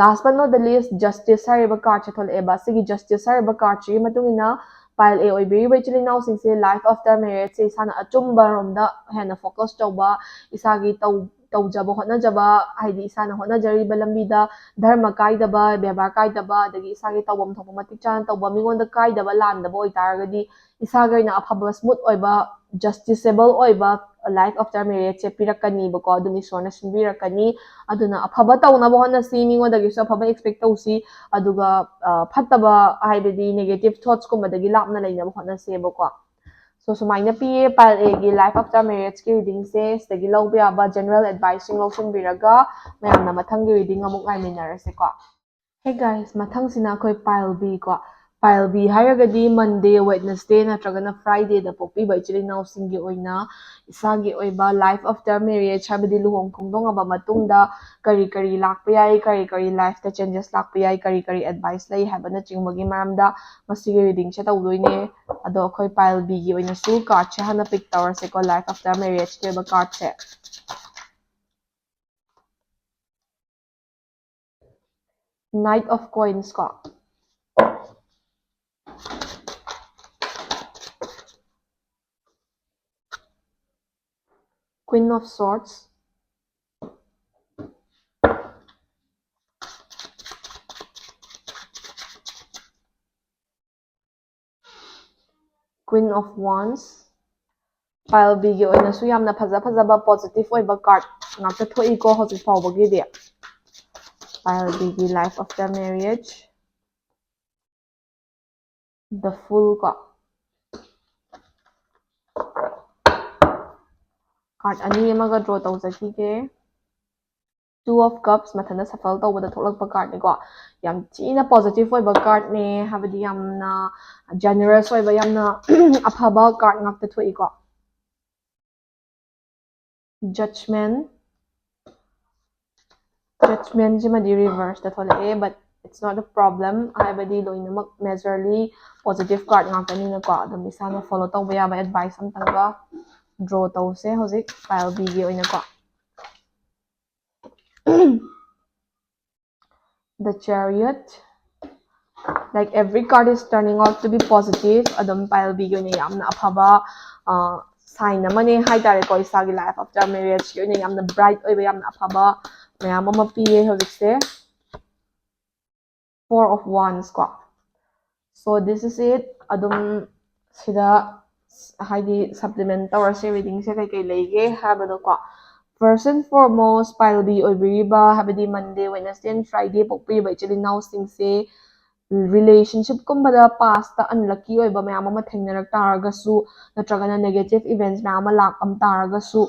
Last but not the least, Justice ꯍꯥꯏꯔꯤꯕ card ꯁꯦ ꯊꯣꯛꯂꯛꯑꯦꯕ꯫ ꯁꯤꯒꯤ Justice ꯍꯥꯏꯔꯤꯕ card ꯁꯤꯒꯤ ꯃꯇꯨꯡ ꯏꯟꯅ pile A ꯑꯣꯏꯕꯤꯔꯤꯕ ꯏꯆꯤꯜ ꯏꯅꯥꯎꯁꯤꯡꯁꯦ life after marriage ꯁꯦ ꯏꯁꯥꯅ ꯑꯆꯨꯝꯕ ꯔꯣꯝꯗ ꯍꯦꯟꯅ focus ꯇꯧꯕ, ꯏꯁꯥꯒꯤ ꯇꯧ-, ꯇꯧꯖꯕ ꯍꯣꯠꯅꯖꯕ, ꯍꯥꯏꯗꯤ ꯏꯁꯥꯅ ꯍꯣꯠꯅꯖꯔꯤꯕ ꯂꯝꯕꯤꯗ ꯙꯔꯃ ꯀꯥꯏꯗꯕ, ꯕꯦꯕꯥꯔ ꯀꯥꯏꯗꯕ, ꯑꯗꯒꯤ ꯏꯁꯥꯒꯤ ꯇꯧꯐꯝ ꯊꯣꯛꯄ ꯃꯇꯤꯛ ꯆꯥꯅ ꯇꯧꯕ, ꯃꯤꯉꯣꯟꯗ ꯀꯥꯏꯗꯕ ꯂꯥꯟꯗꯕ ꯑꯣꯏꯇꯥꯔꯒꯗꯤ ꯏꯁꯥꯒꯤ ꯑꯣꯏꯅ ꯑꯐꯕ, smooth ꯑꯣꯏꯕ, justiciable ꯑꯣꯏꯕ life after marriage ꯁꯦ ꯄꯤꯔꯛꯀꯅꯤꯕꯀꯣ꯫ ꯑꯗꯨꯝ ꯏꯁꯣꯔꯅ ꯁꯤꯟꯕꯤꯔꯛꯀꯅꯤ꯫ ꯑꯗꯨꯅ ꯑꯐꯕ ꯇꯧꯅꯕ ꯍꯣꯠꯅꯁꯤ, ꯃꯤꯉꯣꯟꯗꯒꯤꯁꯨ ꯑꯐꯕ expect ꯇꯧꯁꯤ, ꯑꯗꯨꯒ, ꯑ, ꯐꯠꯇꯕ, ꯍꯥꯏꯕꯗꯤ negative thoughts ꯀꯨꯝꯕꯗꯒꯤ ꯂꯥꯞꯅ ꯂꯩꯅꯕ ꯍꯣꯠꯅꯁꯦꯕꯀꯣ꯫ So, ꯁꯨꯃꯥꯏꯅ ꯄꯤꯌꯦ pile A ꯒꯤ life after marriage ꯀꯤ reading ꯁꯦ꯫ ꯁꯤꯗꯒꯤ ꯂꯧꯕ ꯌꯥꯕ general advice ꯁꯤꯡ ꯂꯧꯁꯤꯟꯕꯤꯔꯒ ꯃꯌꯥꯝꯅ ꯃꯊꯪꯒꯤ reading ꯑꯃꯨꯛ ꯉꯥꯏꯃꯤꯟꯅꯔꯁꯦꯀꯣ꯫ Hey guys, ꯃꯊꯪꯁꯤꯅ ꯑꯩꯈꯣꯏ pile B ꯀꯣ꯫ Pile B ꯍꯥꯏꯔꯒꯗꯤ Monday, Wednesday ꯅꯠꯇ꯭ꯔꯒꯅ Friday ꯗ ꯄꯣꯛꯄꯤꯕ ꯏꯆꯤꯜ ꯏꯅꯥꯎꯁꯤꯡꯒꯤ ꯑꯣꯏꯅ ꯏꯁꯥꯒꯤ ꯑꯣꯏꯕ life after marriage, ꯍꯥꯏꯕꯗꯤ ꯂꯨꯍꯣꯡ ꯈꯣꯡꯗꯣꯡꯉꯕ ꯃꯇꯨꯡꯗ ꯀꯔꯤ ꯀꯔꯤ ꯂꯥꯛꯄ ꯌꯥꯏ, ꯀꯔꯤ ꯀꯔꯤ life ꯇ changes ꯂꯥꯛꯄ ꯌꯥꯏ, ꯀꯔꯤ ꯀꯔꯤ advice ꯂꯩ ꯍꯥꯏꯕꯅꯆꯤꯡꯕꯒꯤ ꯃꯔꯝꯗ ꯃꯁꯤꯒꯤ reading ꯁꯦ ꯇꯧꯗꯣꯏꯅꯦ꯫ ꯑꯗꯣ ꯑꯩꯈꯣꯏ pile B ꯒꯤ ꯑꯣꯏꯅꯁꯨ card ꯁꯦ ꯍꯥꯟꯅ pick ꯇꯧꯔꯁꯦꯀꯣ, life after marriage ꯀꯤ ꯑꯣꯏꯕ card say. Knight of Coins ꯀꯣ꯫ Queen of Swords, Queen of Wands, pile B ꯒꯤ ꯑꯣꯏꯅꯁꯨ ꯌꯥꯝꯅ ꯐꯖ ꯐꯖꯕ positive ꯑꯣꯏꯕ card ꯉꯥꯛꯇ ꯊꯣꯛꯏꯀꯣ ꯍꯧꯖꯤꯛ ꯐꯥꯎꯕꯒꯤꯗꯤ꯫ Pile B ꯒꯤ life after marriage, The Fool ꯀꯣ꯫ Card ꯑꯅꯤ ꯑꯃꯒ draw ꯇꯧꯖꯈꯤꯒꯦ꯫ Two of Cups ꯃꯊꯟꯇ shuffle ꯇꯧꯕꯗ ꯊꯣꯛꯂꯛꯄ cardꯅꯤꯀꯣ꯫ ꯌꯥꯝ ꯊꯤꯅ positive ꯑꯣꯏꯕ cardꯅꯦ, ꯍꯥꯏꯕꯗꯤ ꯌꯥꯝꯅ generous ꯑꯣꯏꯕ, ꯌꯥꯝꯅ ꯑꯐꯕ card ꯉꯥꯛꯇ ꯊꯣꯛꯏꯀꯣ꯫ Judgment, Judgmentꯁꯤꯃꯗꯤ reverseꯇ ꯊꯣꯛꯂꯛꯑꯦ, but it's not a problem, ꯍꯥꯏꯕꯗꯤ ꯂꯣꯏꯅꯃꯛ majorly positive card ꯉꯥꯛꯇꯅꯤꯅꯀꯣ꯫ ꯑꯗꯨꯝ ꯏꯁꯥꯅ follow ꯇꯧꯕ ꯌꯥꯕ advice ꯑꯝꯇꯪꯒ draw ꯇꯧꯁꯦ ꯍꯧꯖꯤꯛ pile Bꯒꯤ ꯑꯣꯏꯅꯀꯣ꯫ The Chariot, like, every card is turning out to be positive. ꯑꯗꯨꯝ pile Bꯒꯤ ꯑꯣꯏꯅ ꯌꯥꯝꯅ ꯑꯐꯕ sign ꯑꯃꯅꯦ ꯍꯥꯏꯇꯥꯔꯦꯀꯣ꯫ ꯏꯁꯥꯒꯤ life after marriageꯀꯤ ꯑꯣꯏꯅ ꯌꯥꯝꯅ bright ꯑꯣꯏꯕ, ꯌꯥꯝꯅ ꯑꯐꯕ ꯃꯌꯥꯝ ꯑꯃ ꯄꯤꯌꯦ ꯍꯧꯖꯤꯛꯁꯦ꯫ Four of Wands ꯀꯣ꯫ So this is it. ꯑꯗꯨꯝ ꯁꯤꯗ ꯍꯥꯏꯗꯤ supplement ꯇꯧꯔꯁꯦ, readingꯁꯦ ꯀꯩꯀꯩ ꯂꯩꯒꯦ ꯍꯥꯏꯕꯗꯣꯀꯣ꯫ First and foremost, pile B ꯑꯣꯏꯕꯤꯔꯤꯕ, ꯍꯥꯏꯕꯗꯤ Monday, Wednesday and Friday ꯄꯣꯛꯄꯤꯔꯤꯕ ꯏꯆꯤꯜ ꯏꯅꯥꯎꯁꯤꯡꯁꯦ, relationshipꯀꯨꯝꯕꯗ pastꯇ unlucky ꯑꯣꯏꯕ ꯃꯌꯥꯝ ꯑꯃ ꯊꯦꯡꯅꯔꯛ ꯇꯥꯔꯒꯁꯨ, ꯅꯠꯇ꯭ꯔꯒꯅ negative events ꯃꯌꯥꯝ ꯑꯃ ꯂꯥꯛꯑꯝ ꯇꯥꯔꯒꯁꯨ,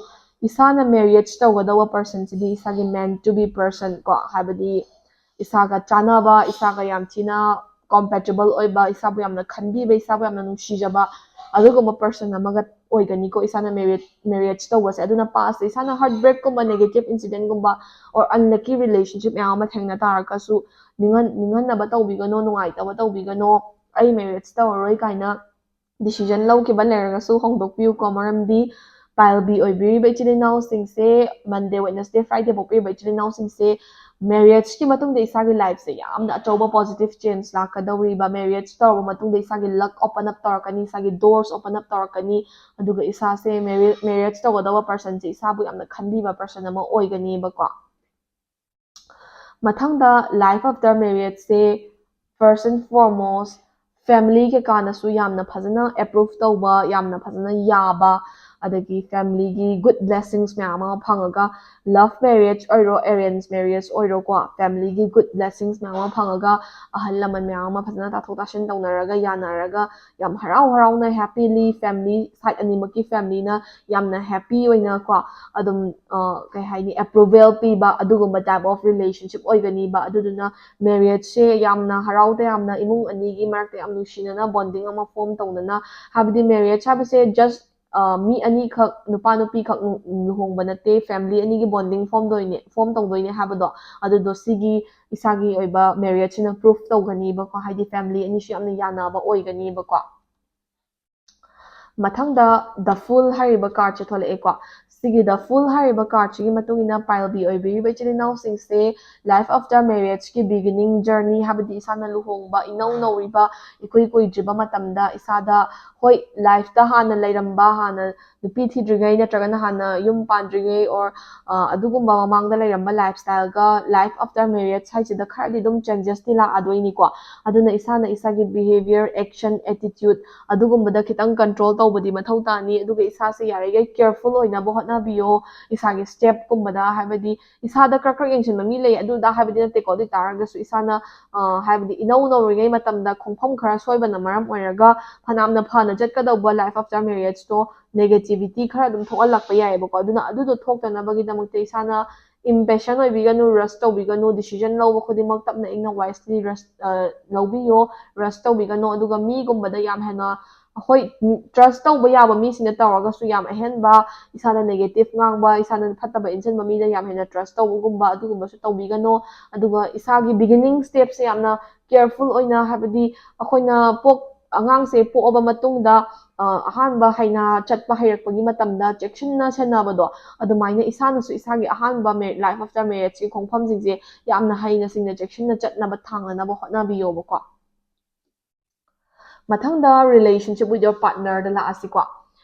ꯏꯁꯥꯅ marriage ꯇꯧꯒꯗꯧꯕ personꯁꯤꯗꯤ ꯏꯁꯥꯒꯤ meant to be person ꯀꯣ, ꯍꯥꯏꯕꯗꯤ ꯏꯁꯥꯒ ꯆꯥꯟꯅꯕ, ꯏꯁꯥꯒ ꯌꯥꯝ ꯊꯤꯅ compatible ꯑꯣꯏꯕ, ꯏꯁꯥꯕꯨ ꯌꯥꯝꯅ ꯈꯟꯕꯤꯕ, ꯏꯁꯥꯕꯨ ꯌꯥꯝꯅ ꯅꯨꯡꯁꯤꯖꯕ ꯑꯗꯨꯒꯨꯝꯕ person ꯑꯃꯒ ꯑꯣꯏꯒꯅꯤꯀꯣ ꯏꯁꯥꯅ marriage, marriage ꯇꯧꯕꯁꯦ꯫ ꯑꯗꯨꯅ pastꯇ ꯏꯁꯥꯅ heartbreakꯀꯨꯝꯕ, negative incidentꯀꯨꯝꯕ or unlucky relationship ꯃꯌꯥꯝ ꯑꯃ ꯊꯦꯡꯅ ꯇꯥꯔꯒꯁꯨ ꯅꯤꯡꯍꯟ-, ꯅꯤꯡꯍꯟꯅꯕ ꯇꯧꯕꯤꯒꯅꯣ, ꯅꯨꯡꯉꯥꯏꯇꯕ ꯇꯧꯕꯤꯒꯅꯣ, "ꯑꯩ marriage ꯇꯧꯔꯔꯣꯏ" ꯀꯥꯏꯅ decision ꯂꯧꯈꯤꯕ ꯂꯩꯔꯒꯁꯨ ꯍꯣꯡꯗꯣꯛꯄꯤꯌꯨꯀꯣ꯫ ꯃꯔꯝꯗꯤ pile B ꯑꯣꯏꯕꯤꯔꯤꯕ ꯏꯆꯤꯜ ꯏꯅꯥꯎꯁꯤꯡꯁꯦ, Monday, Wednesday, Friday ꯄꯣꯛꯄꯤꯔꯤꯕ ꯏꯆꯤꯜ ꯏꯅꯥꯎꯁꯤꯡꯁꯦ, marriageꯀꯤ ꯃꯇꯨꯡꯗ ꯏꯁꯥꯒꯤ lifeꯁꯦ ꯌꯥꯝꯅ ꯑꯆꯧꯕ positive change ꯂꯥꯛꯀꯗꯧꯔꯤꯕ, marriage ꯇꯧꯔꯕ ꯃꯇꯨꯡꯗ ꯏꯁꯥꯒꯤ luck open up ꯇꯧꯔꯛꯀꯅꯤ, ꯏꯁꯥꯒꯤ doors open up ꯇꯧꯔꯛꯀꯅꯤ, ꯑꯗꯨꯒ ꯏꯁꯥꯁꯦ marriage, marriage ꯇꯧꯒꯗꯧꯕ personꯁꯦ ꯏꯁꯥꯕꯨ ꯌꯥꯝꯅ ꯈꯟꯕꯤꯕ person ꯑꯃ ꯑꯣꯏꯒꯅꯦꯕꯀꯣ꯫ ꯃꯊꯪꯗ life after marriageꯁꯦ first and foremost family ꯀꯩꯀꯥꯅꯁꯨ ꯌꯥꯝꯅ ꯐꯖꯅ approve ꯇꯧꯕ, ꯌꯥꯝꯅ ꯐꯖꯅ ꯌꯥꯕ, ꯑꯗꯒꯤ family ꯒꯤ good blessings ꯃꯌꯥꯝ ꯑꯃ ꯐꯪꯉꯒ, love marriage ꯑꯣꯏꯔꯣ, arrange marriage ꯑꯣꯏꯔꯣꯀꯣ, family ꯒꯤ good blessings ꯃꯌꯥꯝ ꯑꯃ ꯐꯪꯉꯒ, ꯑꯍꯜ ꯂꯃꯟ ꯃꯌꯥꯝ ꯑꯃ ꯐꯖꯅ ꯇꯥꯊꯣꯛ ꯇꯥꯁꯤꯟ ꯇꯧꯅꯔꯒ, ꯌꯥꯅꯔꯒ, ꯌꯥꯝ ꯍꯔꯥꯎ ꯍꯔꯥꯎꯅ happily family side ꯑꯅꯤꯃꯛꯀꯤ family ꯅ ꯌꯥꯝꯅ happy ꯑꯣꯏꯅ ꯀꯣ, ꯑꯗꯨꯝ, ꯑ, ꯀꯩ ꯍꯥꯏꯅꯤ, approval ꯄꯤꯕ ꯑꯗꯨꯒꯨꯝꯕ type of relationship ꯑꯣꯏꯒꯅꯤꯕ꯫ ꯑꯗꯨꯗꯨꯅ marriage ꯁꯦ ꯌꯥꯝꯅ ꯍꯔꯥꯎ ꯇꯌꯥꯝꯅ ꯏꯃꯨꯡ ꯑꯅꯤꯒꯤ ꯃꯔꯛꯇ ꯌꯥꯝ ꯅꯨꯡꯁꯤꯅꯅ bonding ꯑꯃ form ꯇꯧꯅꯅ, ꯍꯥꯏꯕꯗꯤ marriage ꯍꯥꯏꯕꯁꯦ just, ꯑ, ꯃꯤ ꯑꯅꯤꯈꯛ, ꯅꯨꯄꯥ ꯅꯨꯄꯤꯈꯛ ꯂꯨ-, ꯂꯨꯍꯣꯡꯕ ꯅꯠꯇꯦ, family ꯑꯅꯤꯒꯤ bonding form ꯇꯧꯏꯅꯦ, form ꯇꯧꯗꯣꯏꯅꯦ ꯍꯥꯏꯕꯗꯣ, ꯑꯗꯨꯗꯣ ꯁꯤꯒꯤ ꯏꯁꯥꯒꯤ ꯑꯣꯏꯕ marriage ꯁꯤꯅ proof ꯇꯧꯒꯅꯤꯕꯀꯣ, ꯍꯥꯏꯗꯤ family ꯑꯅꯤꯁꯨ ꯌꯥꯝꯅ ꯌꯥꯅꯕ ꯑꯣꯏꯒꯅꯤꯕꯀꯣ꯫ ꯃꯊꯪꯗ The Fool ꯍꯥꯏꯔꯤꯕ card ꯁꯦ ꯊꯣꯛꯂꯛꯑꯦꯀꯣ꯫ ꯁꯤꯒꯤ The Fool ꯍꯥꯏꯔꯤꯕ card ꯁꯤꯒꯤ ꯃꯇꯨꯡ ꯏꯟꯅ pile B ꯑꯣꯏꯕꯤꯔꯤꯕ ꯏꯆꯤꯜ ꯏꯅꯥꯎꯁꯤꯡꯁꯦ, life after marriage ꯀꯤ beginning journey, ꯍꯥꯏꯕꯗꯤ ꯏꯁꯥꯅ ꯂꯨꯍꯣꯡꯕ ꯏꯅꯧ ꯅꯧꯔꯤꯕ, ꯏꯀꯨꯏ ꯀꯨꯏꯗ꯭ꯔꯤꯕ ꯃꯇꯝꯗ ꯏꯁꯥꯗ, ꯍꯣꯏ, life ꯇ ꯍꯥꯟꯅ ꯂꯩꯔꯝꯕ, ꯍꯥꯟꯅ ꯅꯨꯄꯤ ꯊꯤꯗ꯭ꯔꯤꯉꯩ ꯅꯠꯇ꯭ꯔꯒꯅ ꯍꯥꯟꯅ ꯌꯨꯝ ꯄꯥꯟꯗ꯭ꯔꯤꯉꯩ or, ꯑ, ꯑꯗꯨꯒꯨꯝꯕ ꯃꯃꯥꯡꯗ ꯂꯩꯔꯝꯕ lifestyle ꯒ life after marriage ꯍꯥꯏꯁꯤꯗ ꯈꯔꯗꯤ ꯑꯗꯨꯝ changes ꯇꯤ ꯂꯥꯛꯑꯗꯣꯏꯅꯤꯀꯣ꯫ ꯑꯗꯨꯅ ꯏꯁꯥꯅ ꯏꯁꯥꯒꯤ behaviour, action, attitude ꯑꯗꯨꯒꯨꯝꯕꯗ ꯈꯤꯇꯪ control ꯇꯧꯕꯗꯤ ꯃꯊꯧ ꯇꯥꯅꯤ꯫ ꯑꯗꯨꯒ ꯏꯁꯥꯁꯦ ꯌꯥꯔꯤꯈꯩ careful ꯑꯣꯏꯅꯕ ꯍꯣꯠꯅꯕꯤꯌꯣ꯫ ꯏꯁꯥꯒꯤ step ꯀꯨꯝꯕꯗ, ꯍꯥꯏꯕꯗꯤ ꯏꯁꯥꯗ ꯈꯔ ꯈꯔ ꯌꯦꯡꯁꯤꯟꯕ ꯃꯤ ꯂꯩ, ꯑꯗꯨ ꯑꯗꯥ ꯍꯥꯏꯕꯗꯤ ꯅꯠꯇꯦꯀꯣ꯫ ꯑꯗꯨ ꯑꯣꯏ ꯇꯥꯔꯒꯁꯨ ꯏꯁꯥꯅ, ꯑ, ꯍꯥꯏꯕꯗꯤ ꯏꯅꯧ ꯅꯧꯔꯤꯉꯩ ꯃꯇꯝꯗ ꯈꯣꯡꯐꯝ ꯈꯔ ꯁꯣꯏꯕꯅ ꯃꯔꯝ ꯑꯣꯏꯔꯒ ꯐꯅꯌꯥꯝꯅ ꯐꯅ ꯆꯠꯀꯗꯧꯕ life after marriage ꯇꯣ negativity ꯈꯔ ꯑꯗꯨꯝ ꯊꯣꯛꯍꯜꯂꯛꯄ ꯌꯥꯏꯑꯕꯀꯣ꯫ ꯑꯗꯨꯅ ꯑꯗꯨꯗꯣ ꯊꯣꯛꯇꯅꯕꯒꯤꯗꯃꯛꯇ ꯏꯁꯥꯅ impatient ꯑꯣꯏꯕꯤꯒꯅꯨ, rush ꯇꯧꯕꯤꯒꯅꯨ, decision ꯂꯧꯕ ꯈꯨꯗꯤꯡꯃꯛ ꯇꯞꯅ ꯏꯪꯅ wisely rush, ꯑ, ꯂꯧꯕꯤꯌꯣ, rush ꯇꯧꯕꯤꯒꯅꯨ꯫ ꯑꯗꯨꯒ ꯃꯤꯒꯨꯝꯕꯗ ꯌꯥꯝ ꯍꯦꯟꯅ, ꯍꯣꯏ, trust ꯇꯧꯕ ꯌꯥꯕ ꯃꯤꯁꯤꯡꯗ ꯇꯧꯔꯒꯁꯨ ꯌꯥꯝ ꯑꯍꯦꯟꯕ ꯏꯁꯥꯗ negative ꯉꯥꯡꯕ, ꯏꯁꯥꯗ ꯐꯠꯇꯕ ꯏꯟꯁꯤꯟꯕ ꯃꯤꯗ ꯌꯥꯝ ꯍꯦꯟꯅ trust ꯇꯧꯕꯒꯨꯝꯕ ꯑꯗꯨꯒꯨꯝꯕꯁꯨ ꯇꯧꯕꯤꯒꯅꯨ꯫ ꯑꯗꯨꯒ ꯏꯁꯥꯒꯤ beginning step ꯁꯦ ꯌꯥꯝꯅ careful ꯑꯣꯏꯅ, ꯍꯥꯏꯕꯗꯤ ꯑꯩꯈꯣꯏꯅ ꯄꯣꯛ-, ꯑꯉꯥꯡꯁꯦ ꯄꯣꯛꯑꯕ ꯃꯇꯨꯡꯗ, ꯑ, ꯑꯍꯥꯟꯕ ꯍꯩꯅ ꯆꯠꯄ ꯍꯩꯔꯛꯄꯒꯤ ꯃꯇꯝꯗ ꯆꯦꯛꯁꯤꯟꯅ ꯁꯦꯟꯅꯕꯗꯣ, ꯑꯗꯨꯃꯥꯏꯅ ꯏꯁꯥꯅꯁꯨ ꯏꯁꯥꯒꯤ ꯑꯍꯥꯟꯕ ꯃꯦ-, life after marriage ꯀꯤ ꯈꯣꯡꯐꯝꯁꯤꯡꯁꯦ ꯌꯥꯝꯅ ꯍꯩꯅ ꯁꯤꯡꯅ ꯆꯦꯛꯁꯤꯟꯅ ꯆꯠꯅꯕ, ꯊꯥꯡꯅꯅꯕ ꯍꯣꯠꯅꯕꯤꯌꯣꯕꯀꯣ꯫ ꯃꯊꯪꯗ relationship with your partner the ꯂꯥꯛꯑꯁꯤꯀꯣ꯫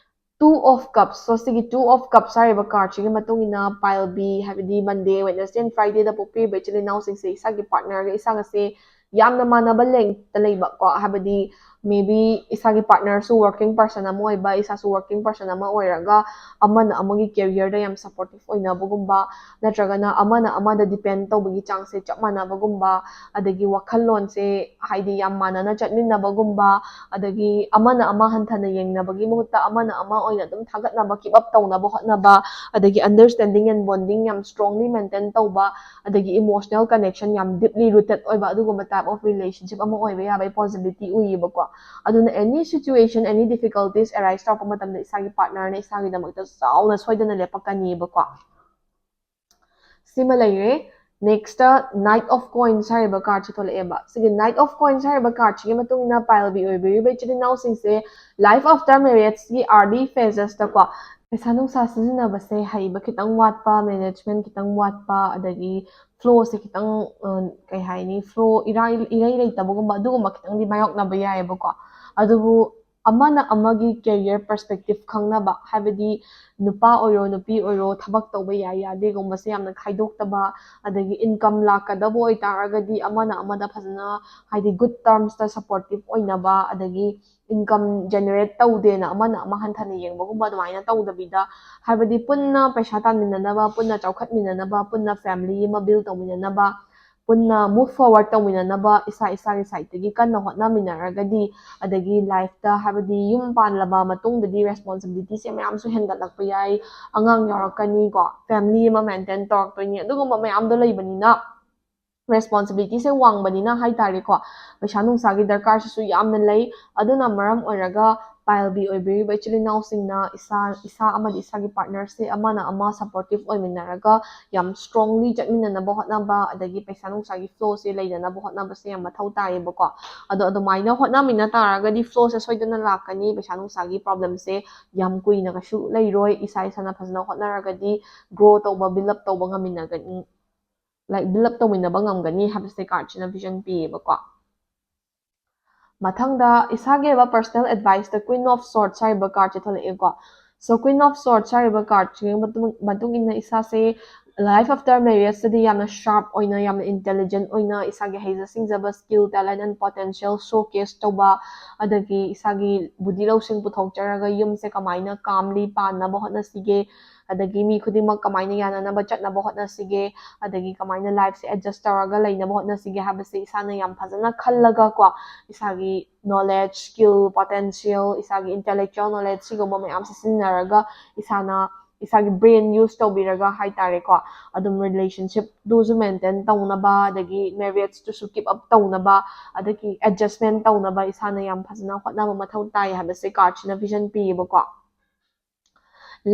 Two of Cups꯫ So, ꯁꯤꯒꯤ Two of Cups ꯍꯥꯏꯔꯤꯕ card ꯁꯤꯒꯤ ꯃꯇꯨꯡ ꯏꯟꯅ pile B, ꯍꯥꯏꯕꯗꯤ Monday, Wednesday and Friday ꯗ ꯄꯣꯛꯄꯤꯔꯤꯕ ꯏꯆꯤꯜ ꯏꯅꯥꯎꯁꯤꯡꯁꯦ ꯏꯁꯥꯒꯤ partner ꯒ ꯏꯁꯥꯒꯁꯦ ꯌꯥꯝꯅ ꯃꯥꯟꯅꯕ ꯂꯦꯡꯇ ꯂꯩꯕ ꯀꯣ, ꯍꯥꯏꯕꯗꯤ maybe ꯏꯁꯥꯒꯤ partnerꯁꯨ working person ꯑꯃ ꯑꯣꯏꯕ, ꯏꯁꯥꯁꯨ working person ꯑꯃ ꯑꯣꯏꯔꯒ ꯑꯃꯅ ꯑꯃꯒꯤ careerꯗ ꯌꯥꯝ supportive ꯑꯣꯏꯅꯕꯒꯨꯝꯕ, ꯅꯠꯇ꯭ꯔꯒꯅ ꯑꯃꯅ ꯑꯃꯗ depend ꯇꯧꯕꯒꯤ ꯆꯥꯡꯁꯦ ꯆꯞ ꯃꯥꯟꯅꯕꯒꯨꯝꯕ, ꯑꯗꯒꯤ ꯋꯥꯈꯜꯂꯣꯟꯁꯦ ꯍꯥꯏꯗꯤ ꯌꯥꯝ ꯃꯥꯟꯅꯅ ꯆꯠꯃꯤꯟꯅꯕꯒꯨꯝꯕ, ꯑꯗꯒꯤ ꯑꯃꯅ ꯑꯃ ꯍꯟꯊꯅ ꯌꯦꯡꯅꯕꯒꯤ ꯃꯍꯨꯠꯇ ꯑꯃꯅ ꯑꯃ ꯑꯣꯏꯅ ꯑꯗꯨꯝ ꯊꯥꯒꯠꯅꯕ, keep up ꯇꯧꯅꯕ ꯍꯣꯠꯅꯕ, ꯑꯗꯒꯤ understanding and bonding ꯌꯥꯝ strongly maintain ꯇꯧꯕ, ꯑꯗꯒꯤ emotional connection ꯌꯥꯝ deeply rooted ꯑꯣꯏꯕ, ꯑꯗꯨꯒꯨꯝꯕ type of relationship ꯑꯃ ꯑꯣꯏꯕ ꯌꯥꯕꯒꯤ possibility ꯎꯏꯌꯦꯕꯀꯣ꯫ ꯑꯗꯨꯅ any situation, any difficulties arise ꯇꯧꯔꯛꯄ ꯃꯇꯝꯗ ꯏꯁꯥꯒꯤ partnerꯅ ꯏꯁꯥꯒꯤꯗꯃꯛꯇ ꯆꯥꯎꯅ ꯁꯣꯏꯗꯅ ꯂꯦꯞꯄꯛꯀꯅꯤꯕꯀꯣ꯫ ꯁꯤꯃ ꯂꯩꯔꯦ꯫ Next, Knight of Coins ꯍꯥꯏꯔꯤꯕ cardꯁꯦ ꯊꯣꯛꯂꯛꯑꯦꯕ꯫ ꯁꯤꯒꯤ Knight of Coins ꯍꯥꯏꯔꯤꯕ cardꯁꯤꯒꯤ ꯃꯇꯨꯡ ꯏꯟꯅ pile B ꯑꯣꯏꯕꯤꯔꯤꯕ ꯏꯆꯤꯜ ꯏꯅꯥꯎꯁꯤꯡꯁꯦ life after marriageꯀꯤ early phasesꯇꯀꯣ ꯄꯩꯁꯥ ꯅꯨꯡꯁꯥ ꯁꯤꯖꯤꯟꯅꯕꯁꯦ ꯍꯩꯕ ꯈꯤꯇꯪ ꯋꯥꯠꯄ, management ꯈꯤꯇꯪ ꯋꯥꯠꯄ, ꯑꯗꯒꯤ flowꯁꯦ ꯈꯤꯇꯪ, ꯑ, ꯀꯩ ꯍꯥꯏꯅꯤ, flow ꯏꯔꯥꯏ-, ꯏꯔꯩ ꯂꯩꯇꯕꯒꯨꯝꯕ, ꯑꯗꯨꯒꯨꯝꯕ ꯈꯤꯇꯪꯗꯤ ꯃꯥꯌꯣꯛꯅꯕ ꯌꯥꯏꯑꯕꯀꯣ꯫ ꯑꯗꯨꯕꯨ ꯑꯃꯅ ꯑꯃꯒꯤ career perspective ꯈꯪꯅꯕ, ꯍꯥꯏꯕꯗꯤ ꯅꯨꯄꯥ ꯑꯣꯏꯔꯣ ꯅꯨꯄꯤ ꯑꯣꯏꯔꯣ ꯊꯕꯛ ꯇꯧꯕ ꯌꯥꯏ ꯌꯥꯗꯦꯒꯨꯝꯕꯁꯦ ꯌꯥꯝꯅ ꯈꯥꯏꯗꯣꯛꯇꯕ, ꯑꯗꯒꯤ income ꯂꯥꯛꯀꯗꯕ ꯑꯣꯏꯇꯥꯔꯒꯗꯤ ꯑꯃꯅ ꯑꯃꯗ ꯐꯖꯅ, ꯍꯥꯏꯗꯤ good termsꯇ supportive ꯑꯣꯏꯅꯕ, ꯑꯗꯒꯤ income generate ꯇꯧꯗꯦꯅ ꯑꯃꯅ ꯑꯃ ꯍꯟꯊꯅ ꯌꯦꯡꯕꯒꯨꯝꯕ ꯑꯗꯨꯃꯥꯏꯅ ꯇꯧꯗꯕꯤꯗ, ꯍꯥꯏꯕꯗꯤ ꯄꯨꯟꯅ ꯄꯩꯁꯥ ꯇꯥꯟꯃꯤꯟꯅꯅꯕ, ꯄꯨꯟꯅ ꯆꯥꯎꯈꯠꯃꯤꯟꯅꯅꯕ, ꯄꯨꯟꯅ family ꯑꯃ build ꯇꯧꯃꯤꯟꯅꯅꯕ, ꯄꯨꯟꯅ move forward ꯇꯧꯃꯤꯟꯅꯅꯕ ꯏꯁꯥ ꯏꯁꯥꯒꯤ sideꯇꯒꯤ ꯀꯟꯅ ꯍꯣꯠꯅꯃꯤꯟꯅꯔꯒꯗꯤ, ꯑꯗꯒꯤ lifeꯇ, ꯍꯥꯏꯕꯗꯤ ꯌꯨꯝ ꯄꯥꯜꯂꯕ ꯃꯇꯨꯡꯗꯗꯤ responsibilityꯁꯦ ꯃꯌꯥꯝꯁꯨ ꯍꯦꯟꯒꯠꯂꯛꯄ ꯌꯥꯏ, ꯑꯉꯥꯡ ꯌꯥꯎꯔꯛꯀꯅꯤꯀꯣ, family ꯑꯃ maintain ꯇꯧꯔꯛꯇꯣꯏꯅꯤ, ꯑꯗꯨꯒꯨꯝꯕ ꯃꯌꯥꯝꯗꯣ ꯂꯩꯕꯅꯤꯅ responsibilityꯁꯦ ꯋꯥꯡꯕꯅꯤꯅ ꯍꯥꯏꯇꯥꯔꯦꯀꯣ, ꯄꯩꯁꯥ ꯅꯨꯡꯁꯥꯒꯤ ꯗꯔꯀꯥꯔꯁꯤꯁꯨ ꯌꯥꯝꯅ ꯂꯩ꯫ ꯑꯗꯨꯅ ꯃꯔꯝ ꯑꯣꯏꯔꯒ pile B ꯑꯣꯏꯕꯤꯔꯤꯕ ꯏꯆꯤꯜ ꯏꯅꯥꯎꯁꯤꯡꯅ ꯏꯁꯥ, ꯏꯁꯥ ꯑꯃꯗꯤ ꯏꯁꯥꯒꯤ partnerꯁꯦ ꯑꯃꯅ ꯑꯃ supportive ꯑꯣꯏꯃꯤꯟꯅꯔꯒ ꯌꯥꯝ strongly ꯆꯠꯃꯤꯟꯅꯅꯕ ꯍꯣꯠꯅꯕ, ꯑꯗꯒꯤ ꯄꯩꯁꯥ ꯅꯨꯡꯁꯥꯒꯤ flowꯁꯦ ꯂꯩꯅꯅꯕ ꯍꯣꯠꯅꯕꯁꯦ ꯌꯥꯝ ꯃꯊꯧ ꯇꯥꯏꯌꯦꯕꯀꯣ꯫ ꯑꯗꯣ ꯑꯗꯨꯃꯥꯏꯅ ꯍꯣꯠꯅꯃꯤꯟꯅ ꯇꯥꯔꯒꯗꯤ flowꯁꯦ ꯁꯣꯏꯗꯅ ꯂꯥꯛꯀꯅꯤ꯫ ꯄꯩꯁꯥ ꯅꯨꯡꯁꯥꯒꯤ problemꯁꯦ ꯌꯥꯝ ꯀꯨꯏꯅ ꯀꯩꯁꯨ ꯂꯩꯔꯣꯏ꯫ ꯏꯁꯥ ꯏꯁꯥꯅ ꯐꯖꯅ ꯍꯣꯠꯅꯔꯒꯗꯤ grow ꯇꯧꯕ, build up ꯇꯧꯕ ꯉꯝꯃꯤꯟꯅꯒꯅꯤ꯫ Like, build up ꯇꯧꯃꯤꯟꯅꯕ ꯉꯝꯒꯅꯤ ꯍꯥꯏꯕꯁꯦ cardꯁꯤꯅ vision ꯄꯤꯌꯦꯕꯀꯣ꯫ ꯃꯊꯪꯗ ꯏꯁꯥꯒꯤ ꯑꯣꯏꯕ personal adviceꯇ Queen of Swords ꯍꯥꯏꯔꯤꯕ cardꯁꯦ ꯊꯣꯛꯂꯛꯑꯦꯀꯣ꯫ So, Queen of Swords ꯍꯥꯏꯔꯤꯕ cardꯁꯤꯒꯤ ꯃꯇꯨꯡ, ꯃꯇꯨꯡ ꯏꯟꯅ ꯏꯁꯥꯁꯦ Life after marriageꯇꯗꯤ ꯌꯥꯝꯅ sharp ꯑꯣꯏꯅ, ꯌꯥꯝꯅ intelligent ꯑꯣꯏꯅ, ꯏꯁꯥꯒꯤ ꯍꯩꯖ ꯁꯤꯡꯖꯕ, skill, talent and potential showcase ꯇꯧꯕ, ꯑꯗꯒꯤ ꯏꯁꯥꯒꯤ ꯕꯨꯙꯤ ꯂꯧꯁꯤꯡ ꯄꯨꯊꯣꯛꯆꯔꯒ ꯌꯨꯝꯁꯦ ꯀꯃꯥꯏꯅ calmly ꯄꯥꯟꯅꯕ ꯍꯣꯠꯅꯁꯤꯒꯦ, ꯑꯗꯒꯤ ꯃꯤ ꯈꯨꯗꯤꯡꯃꯛ ꯀꯃꯥꯏꯅ ꯌꯥꯅꯅꯕ ꯆꯠꯅꯕ ꯍꯣꯠꯅꯁꯤꯒꯦ, ꯑꯗꯒꯤ ꯀꯃꯥꯏꯅ lifeꯁꯦ adjust ꯇꯧꯔꯒ ꯂꯩꯅꯕ ꯍꯣꯠꯅꯁꯤꯒꯦ ꯍꯥꯏꯕꯁꯦ ꯏꯁꯥꯅ ꯌꯥꯝ ꯐꯖꯅ ꯈꯜꯂꯒ ꯀꯣ, ꯏꯁꯥꯒꯤ knowledge, skill, potential, ꯏꯁꯥꯒꯤ intellectual knowledge ꯁꯤꯒꯨꯝꯕ ꯃꯌꯥꯝꯁꯦ ꯁꯤꯖꯤꯟꯅꯔꯒ ꯏꯁꯥꯅ ꯏꯁꯥꯒꯤ brain use ꯇꯧꯕꯤꯔꯒ ꯍꯥꯏꯇꯥꯔꯦꯀꯣ, ꯑꯗꯨꯝ relationshipꯇꯨꯁꯨ maintain ꯇꯧꯅꯕ, ꯑꯗꯒꯤ marriageꯇꯨꯁꯨ keep up ꯇꯧꯅꯕ, ꯑꯗꯒꯤ adjustment ꯇꯧꯅꯕ ꯏꯁꯥꯅ ꯌꯥꯝ ꯐꯖꯅ ꯍꯣꯠꯅꯕ ꯃꯊꯧ ꯇꯥꯏ ꯍꯥꯏꯕꯁꯦ cardꯁꯤꯅ vision ꯄꯤꯌꯦꯕꯀꯣ꯫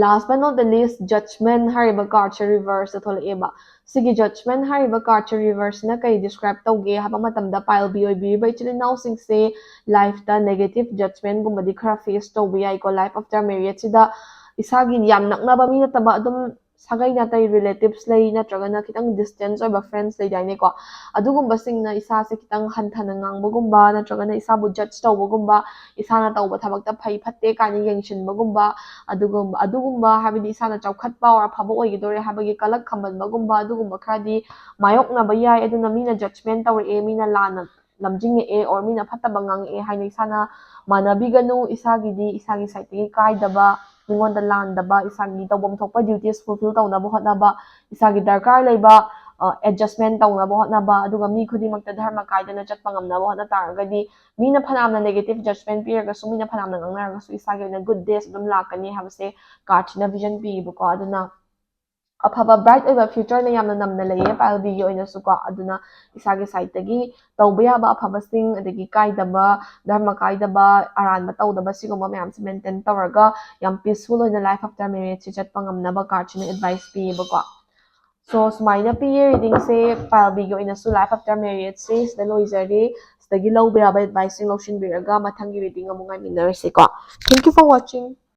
Last but not the least, Judgment ꯍꯥꯏꯔꯤꯕ cardꯁꯦ reverseꯇ ꯊꯣꯛꯂꯛꯑꯦꯕ꯫ ꯁꯤꯒꯤ Judgment ꯍꯥꯏꯔꯤꯕ cardꯁꯦ reverseꯅ ꯀꯩ describe ꯇꯧꯒꯦ ꯍꯥꯏꯕ ꯃꯇꯝꯗ, pile B ꯑꯣꯏꯕꯤꯔꯤꯕ ꯏꯆꯤꯜ ꯏꯅꯥꯎꯁꯤꯡꯁꯦ lifeꯇ negative judgmentꯒꯨꯝꯕꯗꯤ ꯈꯔ face ꯇꯧꯕ ꯌꯥꯏꯀꯣ꯫ Life after marriageꯁꯤꯗ ꯏꯁꯥꯒꯤ ꯌꯥꯝ ꯅꯛꯅꯕ ꯃꯤ ꯅꯠꯇꯕ, ꯑꯗꯨꯝ ꯁꯥꯒꯩ ꯅꯥꯇꯩ, relatives ꯂꯩ, ꯅꯠꯇ꯭ꯔꯒꯅ ꯈꯤꯇꯪ distance ꯑꯣꯏꯕ friends ꯂꯩꯗꯥꯏꯅꯦꯀꯣ, ꯑꯗꯨꯒꯨꯝꯕꯁꯤꯡꯅ ꯏꯁꯥꯁꯦ ꯈꯤꯇꯪ ꯍꯟꯊꯅ ꯉꯥꯡꯕꯒꯨꯝꯕ, ꯅꯠꯇ꯭ꯔꯒꯅ ꯏꯁꯥꯕꯨ judge ꯇꯧꯕꯒꯨꯝꯕ, ꯏꯁꯥꯅ ꯇꯧꯕ ꯊꯕꯛꯇ ꯐꯩ ꯐꯠꯇꯦ ꯀꯥꯏꯅ ꯌꯦꯡꯁꯤꯟꯕꯒꯨꯝꯕ, ꯑꯗꯨꯒꯨꯝꯕ, ꯑꯗꯨꯒꯨꯝꯕ ꯍꯥꯏꯕꯗꯤ ꯏꯁꯥꯅ ꯆꯥꯎꯈꯠꯄ or ꯑꯐꯕ ꯑꯣꯏꯒꯗꯧꯔꯦ ꯍꯥꯏꯕꯒꯤ ꯀꯂꯛ ꯈꯝꯕꯟꯕꯒꯨꯝꯕ, ꯑꯗꯨꯒꯨꯝꯕ ꯈꯔꯗꯤ ꯃꯥꯌꯣꯛꯅꯕ ꯌꯥꯏ꯫ ꯑꯗꯨꯅ ꯃꯤꯅ judgment ꯇꯧꯔꯛꯑꯦ, ꯃꯤꯅ ꯂꯥꯟꯅ ꯂꯝꯖꯤꯡꯉꯛꯑꯦ or ꯃꯤꯅ ꯐꯠꯇꯕ ꯉꯥꯡꯉꯛꯑꯦ ꯍꯥꯏꯅ ꯏꯁꯥꯅ ꯃꯥꯟꯅꯕꯤꯒꯅꯨ꯫ ꯏꯁꯥꯒꯤꯗꯤ ꯏꯁꯥꯒꯤ sideꯇꯒꯤ ꯀꯥꯏꯗꯕ, ꯃꯤꯉꯣꯟꯗ ꯂꯥꯟꯗꯕ, ꯏꯁꯥꯒꯤ ꯇꯧꯐꯝ ꯊꯣꯛꯄ duties fulfill ꯇꯧꯅꯕ ꯍꯣꯠꯅꯕ, ꯏꯁꯥꯒꯤ ꯗꯔꯀꯥꯔ ꯂꯩꯕ adjustment ꯇꯧꯅꯕ ꯍꯣꯠꯅꯕ, ꯑꯗꯨꯒ ꯃꯤ ꯈꯨꯗꯤꯡꯃꯛꯇ ꯙꯔꯃ ꯀꯥꯏꯗꯅ ꯆꯠꯄ ꯉꯝꯅꯕ ꯍꯣꯠꯅ ꯇꯥꯔꯒꯗꯤ, ꯃꯤꯅ ꯐꯅꯌꯥꯝꯅ negative judgment ꯄꯤꯔꯒꯁꯨ, ꯃꯤꯅ ꯐꯅꯌꯥꯝꯅ ꯉꯥꯡꯅꯔꯒꯁꯨ, ꯏꯁꯥꯒꯤ ꯑꯣꯏꯅ good days ꯑꯗꯨꯝ ꯂꯥꯛꯀꯅꯤ ꯍꯥꯏꯕꯁꯦ cardꯁꯤꯅ vision ꯄꯤꯌꯦꯕꯀꯣ꯫ ꯑꯗꯨꯅ ꯑꯐꯕ bright ꯑꯣꯏꯕ futureꯅ ꯌꯥꯝꯅ ꯅꯝꯅ ꯂꯩꯌꯦ pile Bꯒꯤ ꯑꯣꯏꯅꯁꯨꯀꯣ꯫ ꯑꯗꯨꯅ ꯏꯁꯥꯒꯤ sideꯇꯒꯤ ꯇꯧꯕ ꯌꯥꯕ ꯑꯐꯕꯁꯤꯡ, ꯑꯗꯒꯤ ꯀꯥꯏꯗꯕ, ꯙꯔꯃ ꯀꯥꯏꯗꯕ, ꯑꯔꯥꯟꯕ ꯇꯧꯗꯕ, ꯁꯤꯒꯨꯝꯕ ꯃꯌꯥꯝꯁꯦ maintain ꯇꯧꯔꯒ ꯌꯥꯝ peaceful ꯑꯣꯏꯅ life after marriageꯁꯦ ꯆꯠꯄ ꯉꯝꯅꯕ cardꯁꯤꯅ advice ꯄꯤꯌꯦꯕꯀꯣ꯫ So ꯁꯨꯃꯥꯏꯅ ꯄꯤꯌꯦ readingꯁꯦ꯫ Pile Bꯒꯤ ꯑꯣꯏꯅꯁꯨ life after marriageꯁꯦ ꯁꯤꯗ ꯂꯣꯏꯖꯔꯦ꯫ ꯁꯤꯗꯒꯤ ꯂꯧꯕ ꯌꯥꯕ adviceꯁꯤꯡ ꯂꯧꯁꯤꯟꯕꯤꯔꯒ ꯃꯊꯪꯒꯤ reading ꯑꯃꯨꯛ ꯉꯥꯏꯃꯤꯟꯅꯔꯁꯤꯀꯣ꯫ Thank you for watching.